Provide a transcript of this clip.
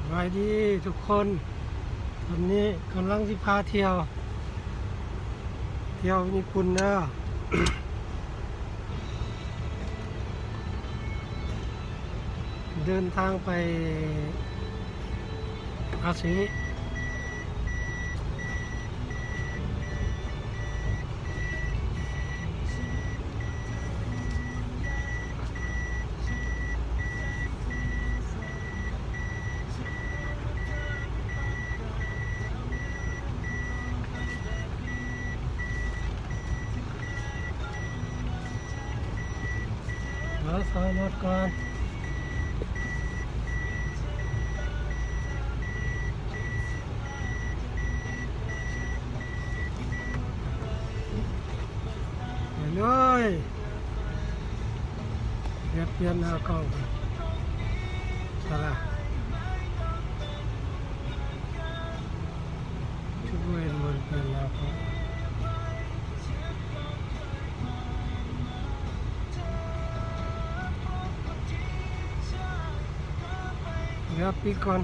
ສະບາຍດີທຸກຄົນ, ຕອນນີ້ກຳລັງຊິພາທ່ຽວ ທ່ຽວຍີ່ປຸ່ນເດີ. ເດີນທາງໄປອາຊີ. ມາ ຖອຍລົດກ່ອນ. ໄປເລີຍ. ດຽວປ່ຽນໜ້າກ້ອງກ່ອນ. ສະລະ ຈຸດເວນມັນປ່ຽນໜ້າກ້ອງ. ດຽວປິດກ່ອນ.